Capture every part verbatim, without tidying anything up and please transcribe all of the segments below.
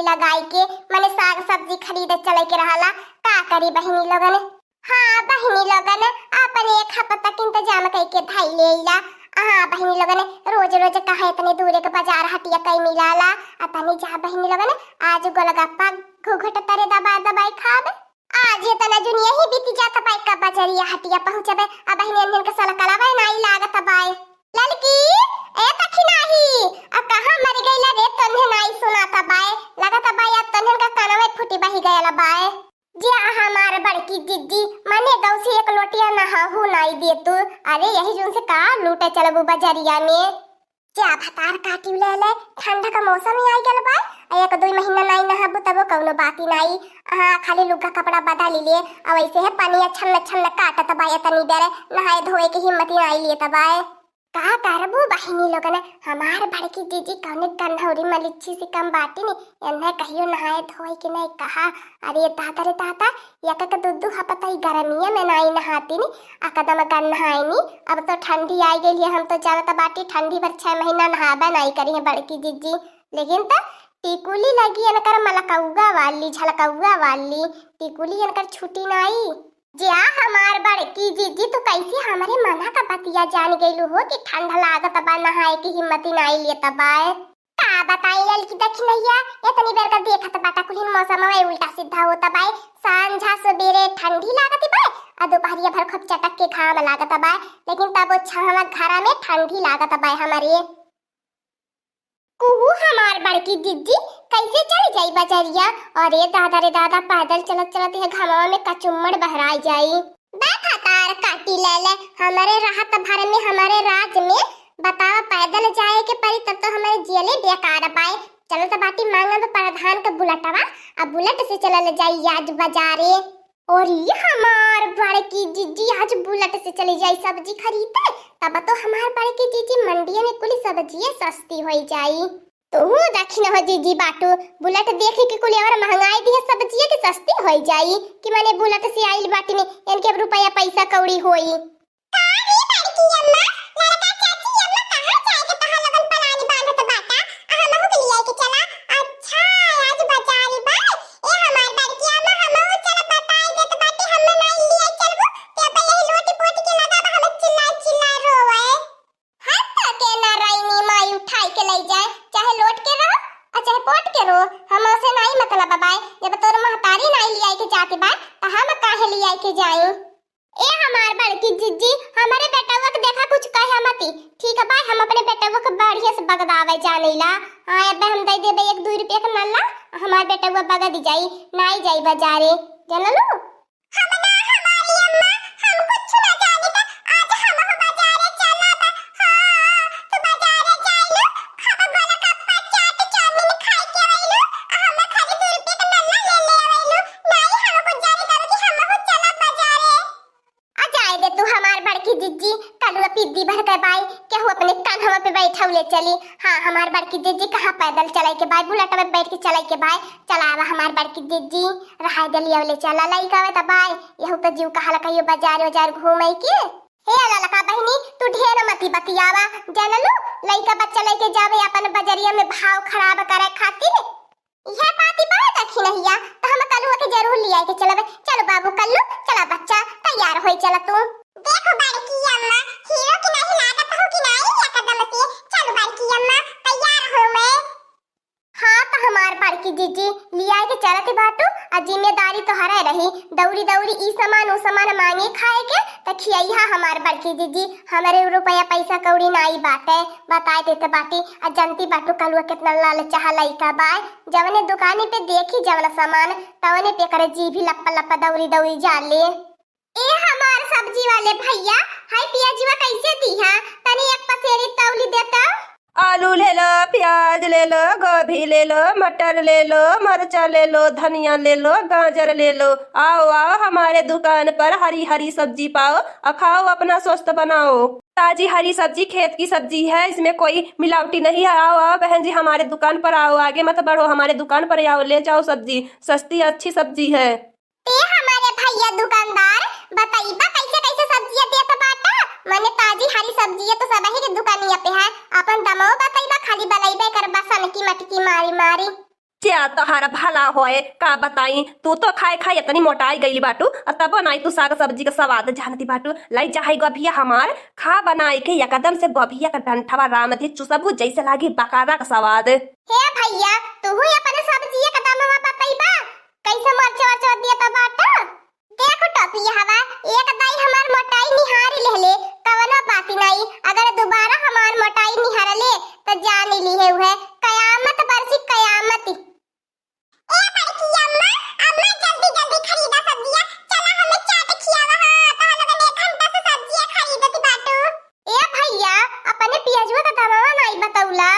लगाई के, मने साग सब्जी खरीदे चले के रहला। का करी बहिनी लोगन? हाँ बहिनी लोगन, अपन एक हफ्ता तक इंतजाम कइके धई लेइला। हाँ बहिनी लोगन, रोज रोज कहाँ इतने दूर एक बाजार हटिया कई मिलाला। आ तनी जा बहिनी लोगन, आज गोलगप्पा घुघट तरे दबा दबाई खाब। आज इतना जुनिया ही बीती जात बाय, का बजरिया हटिया पहुँचबे, अब बहिनी अंजन के सलकलवा नाई लागत बाय। ललकी, ए तखिनाही, आ कहाँ मर गइला रे, तन्हे नाई सुनात बाय, लागत बाय अब तन्हन का कनवे फूटी बही गयल बाय। जे हमार बड़की जिज्जी, मने दौसी एक लोटिया नहाहू नाई दे तू। अरे यही जून से का लूटे चलबू बजरिया में? क्या भतार काटी ले ले, ठंडा का मौसम ही आई गल बा, आ एक दुई महीना नाई नहाबू तबो कौनो बात ही नाई। हाँ, खाली लुग्गा कपड़ा बदल ले, आ वैसे है पनिया छन्न छन्न काटत बा, इतनी देर नहाए धोए के हिम्मत ही नाई लेत बा। का करबू बहिनी लोगन, हमार बड़की जीजी कौने गन्हौरी मलिच्छी से कम बाटी नी, एन्हे कहियो नहाए धोए के नाई कहा। अरे दादा रे दादा, एक एक दू दू हफ्ता ई गरमिया में नाई नहाती नी, एकदम गन्हाए नी। अब तो ठंडी आई गई है, हम तो जानत बाटी ठंडी भर छह महीना नहाबे नाई करी है बड़की जीजी। लेकिन त टिकुली लगी इनकर मलकौआ वाली, झलकौआ वाली, टिकुली इनकर छुटी नाई। जा हमार बड़की जीजी, तू कैसे हमरे मना का बतिया जान गइलू हो कि ठंड लागत बा, नहाए की हिम्मत ही नाई लेत बा। का बताई ललकी दखिनैया, इतनी बेर का देखत बाटा कुलिन मौसम में उल्टा सीधा होत बाय। सांझा सुबेरे ठंडी लागत बाय, आ दोपहरिया भर खूब चटक के घाम लागत बाय, लेकिन तब वो छावा घरा में ठंडी लागत बाय हमरे। कुहू हमार बड़की जिज्जी, कैसे चल जाई बजरिया? अरे दादा रे दादा, पैदल चलत चलत यह घामवा में कचुम्मड़ बहराई जाई। बे भतार काटी ले ले, हमरे रहत भर में, हमरे राज में, बतावा, पैदल जाए के पड़ी, तब तो हमरे जियले बेकार बाय। चलत बाटी मांगब प्रधान के बुलेटवा, आ बुलेट से चलल जाई आज बजारे। और ये हमार बड़की जीजी आज बुलेट से चली जाई सब्जी खरीदे, तब तो हमार बड़की जीजी मंडिया में कुल सब्जिये सस्ती होई जाई। तू देखी न हो जीजी बाटू, बुलेट देखी कि कुल और महंगाई दी है सब्जिये के सस्ती होई जाई, कि माने बुलेट से आइल बाटी ने, इनके अब रुपया पैसा कौड़ी होई। का रे बड़की अम्मा, लड़का चाची अम्मा कहाँ जाए के तोहार लोगन plan बांधत बाटा? आ हमहू के लियाई के चला। अच्छा, आज बजारी बा। ए हमार बड़की अम्मा, हमहू चला बताई देत बाटी, हमें ना लियाई चलबू। ते अब यही लोटी पोटी के लगा बा, हमें चिल्ला चिल्ला रोवे। हम तो के ना राइनी माई उठाई के ले जाए, चाहे लोट के रहो, आ चाहे पोट के रहो, हमसे नाई मतलब बाय। जब तोर महतारी नाई लियाई के जाती बाय, त हम काहे लियाई के जाई? ए हमार बड़की जिज्जी, हमरे बेटवा के देखा कुछ कहे मती, ठीक है बाय? हम अपने बेटवा के बढ़िया से बगदावे जानीला। हाँ, अबे हम दे देबे एक दुई रुपया के नल्ला, हमार बेटवा बगद जाई, नाई जाई बजारे, जानलू? हम ना, हमारी अम्मा, हम कुछ ना जानी, त आज हम हो बजारे चलब। हाँ, तू बजारे जाइलू, खूब गोलगप्पा, चाट, चाउमीन खाई के अइलू, आ हम खाली दुई रुपया के नल्ला ले ले अइलू। नाई, हम कुछ जानी तब कि हम हो चलब बजारे। आ जाए दे तू हमार बड़की जिज्जी, कलुआ पिद्दी भर के बाय, केहू अपने कान्हवा पे बैठौले चली। हाँ, हमार बड़की जिज्जी कहाँ पैदल चले के बाय, बुलेट में बैठ के चले के बाय। चलावा हमार बड़की जिज्जी, रहाय दे लियौले चला लइका वे त बाय, यहू पे जीव कहाला कहियो बाजार उजार घूमे के। हे ललका बहिनी, तू ढेर मती बतियावा, जानलू, लइका बच्चा लेके जावे अपन बजरिया में भाव खराब करे खातिर। यह बात ही बात रखी नहिया, तो हम कलुआ के जरूर लियाई के चलबे। चलो बाबू कल्लू, चला बच्चा, तैयार होई चला तू। देखो बड़की अम्मा, हीरो की नहीं लागत हो कि नहीं एकदम से। चलो बड़की अम्मा, तैयार हो मैं। हाँ, तो हमार बड़की जिज्जी लियाई के चलत बाटू, आ जिम्मेदारी तोहरे रही। दौरी दौरी ई सामान, उ सामान मांगे खाए के, त खियइहा हमार बड़की जिज्जी। हमरे रुपया पैसा कौड़ी नाई बाटे, बताए देत बाटी। आ जनती बाटू कलुआ कितना लालचाहा लइका बाय, जवने दुकानी पे देखी जवना सामान, तवने पे करे जीभी लप्पा लप्पा दौरी दौरी जाले। ए हमार सब्जी वाले भैया, हाय पियाजुआ कैसे दीहा? तनी एक पसेरी तौली देता। आलू ले लो, प्याज ले लो, गोभी ले लो, मटर ले लो, मरचा ले लो, धनिया ले लो, गाजर ले लो। आओ, आओ हमारे दुकान पर हरी हरी सब्जी पाओ और खाओ, अपना स्वस्थ बनाओ। ताजी हरी सब्जी खेत की सब्जी है, इसमें कोई मिलावटी नहीं है। आओ, आओ बहन जी, हमारे दुकान पर आओ, आगे मत बढ़ो, हमारे दुकान पर आओ, ले जाओ सब्जी, सस्ती अच्छी सब्जी है। ते हमारे भैया दुकानदार, बतइबा कैसे कैसे सब्जिया देत बाटा? मने ताजी हरी सब्जिया तो सबही के दुकानिया पे है। अपन दमो बतइबा, खाली बलइबे करबा सनकी मटकी मारी मारी। च्या तोहार भला होए, का बताई, तू तो खाए खाए इतनी मोटाई गइली बाटू, और तबो नाई तू साग सब्जी का स्वाद जानती बाटू। लाई जा है गोभिया हमार, खा बनाई के एकदम से गोभिया का डंठवा राम दी चुसबू जैसे लागी बकारा का स्वाद। हे भैया, तू ही अपने सब्जी का दामवा बतैबा, कैसे मरचा वरचा दिया त बाटू? देखो टोपिया हवा, एक दाई हमार मोटाई निहारी लेहले, कवनो बात नाई, अगर दोबारा हमार मोटाई निहारले, त जान ली है उहे, कयामत बरसी कयामत। ए बड़की अम्मा, अम्मा जल्दी जल्दी खरीदा सब्जिया, चला हमें चाट खियावा, हाँ, तो हम लोगन एक घंटा से सब्जिया खरीदत बाटू। ए भैया, अपने पियाजुआ का दामवा नाई बतौला।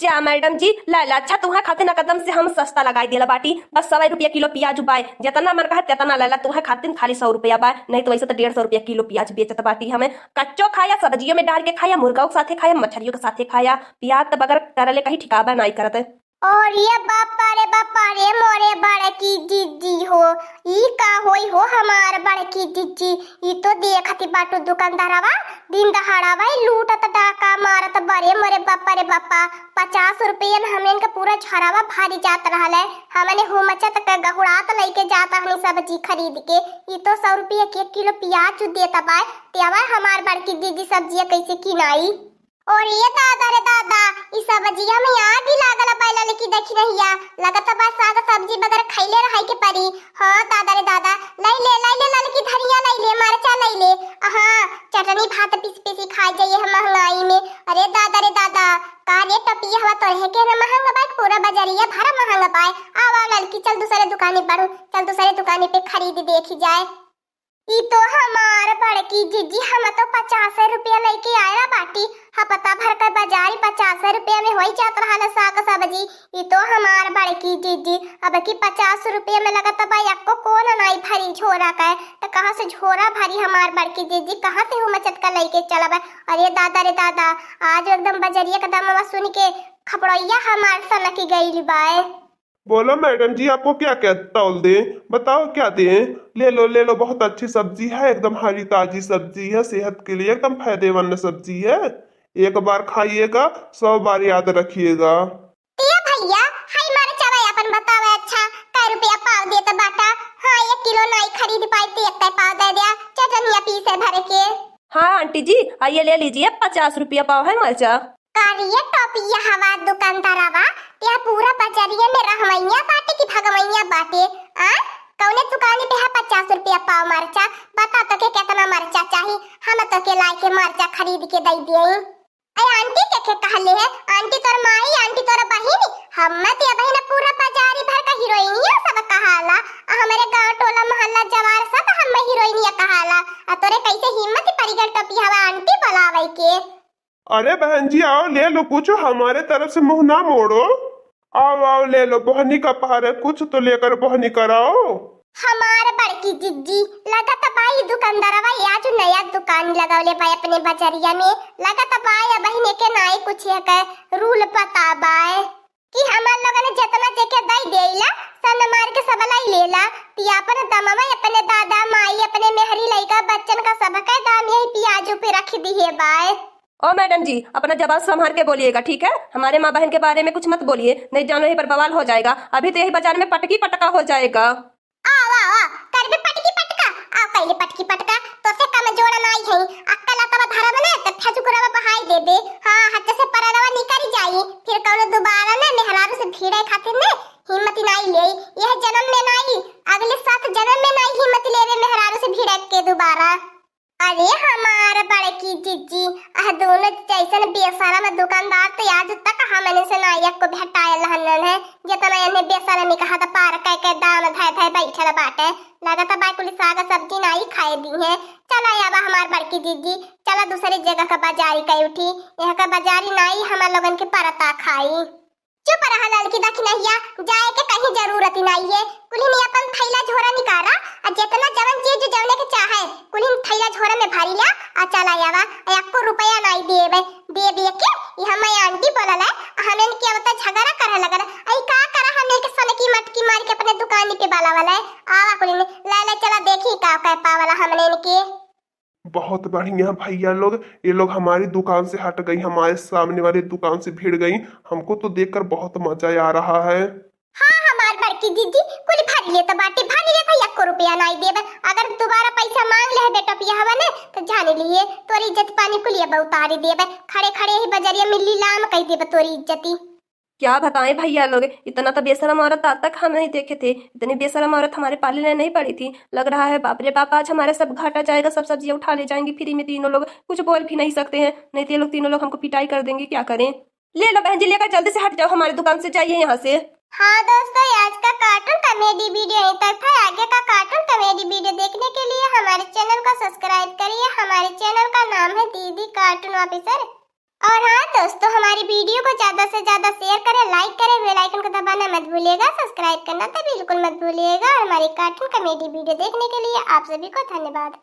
जा मैडम जी, ला ला, अच्छा तुहे खातिर ना कदम से हम सस्ता लगाई देला बाटी, बस सौ रुपया किलो पियाजू बाय, जितना मन कहे तेतना ला ला, तुहे खातिर खाली सौ रुपया बाय, नहीं तो वैसे तो डेढ़ सौ रुपया किलो पियाज बेचत बाटी हमें। कच्चो खाया, सब्जियों में डाल के खाया, मुर्गाओं के साथे खाया, मछलियों के साथे खाया, पियाज तो बगैर डरले कहीं ठिकाबा नाई करत। अरे बापा रे बापा रे, मोरे बड़की जिज्जी हो, ई का होई हो हमार बड़की जिज्जी? ई तो देखती बाटू दुकानदारवा, दिन दहाड़ावा ई लूटत डाका मारत बरे मोरे बापा रे बापा। पचास रुपया में हमन के पूरा झरावा भरी जात रहल है, हमने हुमचत के गहुड़ात लइके जात हनी सब्जी खरीद के। ई तो सौ रुपया के एक किलो पियाज देत बाय, तेवा हमार बड़की जिज्जी सब्जिया कैसे किनाई? और ये दादा रे दादा, ई सब्जिया में आग ही लागल बा, ललकी देखी नहिया, लगत बा साग सब्जी बगैर खैले रहे के परी। हाँ दादा रे दादा, लई ले, लई ले ललकी धनिया, लई ले मरचा, लई ले। हाँ, चटनी भात पीस पीसी खाए जाइए हम महंगाई में। अरे दादा रे दादा, का रे टपिया हवा तोरे के ना महंगा बा, पूरा बजरिया भरा महंगा बा। आवा ललकी, चल दूसरे दुकानी बढ़ू, चल दूसरे दुकानी पे खरीद देखी जाए। ई तो हमार बड़की जिज्जी, हम तो पचास रुपया लइके आया बाटी। हफ्ता भर का बाजारी पचास रुपया में होई जात रहल साग सब्जी। ई तो हमार बड़की जिज्जी, अब की पचास रुपया में लगत बा एको कोन नाई भरी झोरा का, त कहाँ से झोरा भरी हमार बड़की जिज्जी, कहाँ से हुमचत का लइके चलब? अरे दादा रे दादा, आज एकदम बजरिया का दामवा सुन के खपड़ैया हमार सनक गइल बाय। बोलो मैडम जी, आपको क्या क्या तौल दें, बताओ क्या दें? ले लो, ले लो, बहुत अच्छी सब्जी है, एकदम हरी ताजी सब्जी है, सेहत के लिए एकदम फायदेमंद सब्जी है। एक बार खाइएगा, सौ बार याद रखिएगा। ए भैया, हाय मरचवा अपन बतावे, अच्छा, कै रुपया पाव देत बाटा? हाँ, एक किलो नाई खरीद पाई, तो एक पाव दे दिया, चटनिया पीसे भर के। हाँ आंटी जी, आइए ले लीजिए, पचास रुपया पाव है मरचा। कारिये टोपिया हवा दुकानदारवा, यह पूरा बजरिया में रहवैया बाटे कि भगवैया बाटे? आ, कौने दुकान पे है पचास रुपया पाव मरचा? बता तो के कितना मरचा चाही, हम तो के लाए के मरचा खरीद के दे दिए। ए आंटी के, के कहले है, आंटी तोर माई, आंटी तोर बहिन, हम मत ये बहिन पूरा बजारी भर का हीरोइनिया सब कहाला, आ हमारे गांव टोला मोहल्ला जवार सब हम हीरोइनिया कहाला, आ तोरे कैसे हिम्मत परी गल टोपिया हवा आंटी बुलावे के? अरे बहन जी, आओ, ले लो कुछ, हमारे तरफ से मुंह ना मोड़ो। आओ, आओ, ले लो, बोहनी का पहाड़ है, कुछ तो लेकर बोहनी कराओ। हमार बड़की जिज्जी, लगत बा ई दुकानदारवा आज नया दुकान लगौले बा अपने बजरिया में। लगत बा या बहिने के नाई कुछ एक रूल पता बाय कि हमार लोगन जितना जेके दई देला, सन मार के सब लाई लेला। ती अपन दमवा अपने दादा, माई, अपने मेहरी, लइका, बच्चन का सबके दाम यही पियाजू पे रख दिए बाय। ओ मैडम जी, अपना जबान संभाल के बोलिएगा, ठीक है? हमारे माँ बहन के बारे में कुछ मत बोलिए, नहीं जानो यहीं पर बवाल हो जाएगा। अभी तो यही बाजार में पटकी पटका हो जाएगा। आओ, आओ, आओ, करबे पटकी पटका, आओ कैले पटकी पटका, तो से कम जोड़ा नाई है, अक्कल अतवा धरब ने, तो ठेचुकुरवा बहाई देबे। हाँ, हत्थे से परनवा निकल जाई, फिर कौनो दोबारा ने मेहरारू से भिड़े खातिर ने हिम्मत नाई ले, यह जन्म में नाई, अगले सात जन्म में नाई हिम्मत लेबे मेहरारू से भिड़े के दोबारा। अरे हमार बड़की जिज्जी, अह दोनों जैसन बेशरम दुकानदार तो आज तक हमने से ना एको भेटायल हनन है, जितना इन्हें बेशरमी कहा त पार कह के दाम धय धय बैठल बाटे। लगत बा कुल साग सब्जी नाई खाए दी है। चला आवा हमार बड़की जिज्जी, चला दूसरी जगह का बाजारी कई उठी, यहाँ का बाजारी नाई हमार लोगन के परता खाई। चुप रहा ललकी दखिनहिया, जाए के कहीं जरूरत ही नाई है। कुलिन अपन थैला झोरा निकारा, आ जितना जवन चीज जवने के चाहे, कुलिन थैला झोरा में भरी ल्या, आ चला आवा। आ एको रुपया नाई देबे, देबे के, ई हमार आंटी बोलल है, आ हमन के अब त झगड़ा करे लगल। आई का करा हमने के सनकी मटकी मार के अपने दुकानी पे बाला वाला है। आवा कुलिन, ले ले चला देखी का का पावला हमने के। बहुत बढ़िया भैया लोग, ये लोग हमारी दुकान से हट गई, हमारे सामने वाली दुकान से भिड़ गई। हमको तो देखकर बहुत मजा आ रहा है। हाँ, हमार बड़की जीजी कुल भरी लेत बाटे, भरी लेत है, एको रुपया नाई देबे। अगर दोबारा पैसा मांग ले है बेटा पिया हवा ने, तो जान लिए तोरी इज्जत पानी कुलिया बा उतारी देबे। खड़े खड़े ही बजरिया में लीलाम कई देबे तोरी इज्जती। क्या बताएं भैया लोग, इतना तो बेशरम औरत आज तक हम नहीं देखे थे। इतनी बेशरम औरत हमारे पाले में नहीं पड़ी थी। लग रहा है बाप रे बाप, आज हमारा सब घाटा जाएगा, सब सब्जियां उठा ले जाएंगी फ्री में तीनों लोग, कुछ बोल भी नहीं सकते हैं, नहीं तो ये लोग तीनों लोग हमको पिटाई कर देंगे। क्या करें? ले लो बहन जी, लेकर जल्दी से हट जाओ हमारे दुकान से, जाइए यहाँ से। हाँ दोस्तों, आज का कार्टून कॉमेडी वीडियो यहीं तक था। आगे का कार्टून कॉमेडी वीडियो देखने के लिए हमारे चैनल को सब्सक्राइब करिए। हमारे चैनल का नाम है दीदी कार्टून ऑफिसर। और हाँ दोस्तों, हमारी वीडियो को ज्यादा से ज्यादा शेयर करें, लाइक करें, बेल आइकन को दबाना मत भूलिएगा, सब्सक्राइब करना तो बिल्कुल मत भूलिएगा। और हमारी कार्टून कॉमेडी वीडियो देखने के लिए आप सभी को धन्यवाद।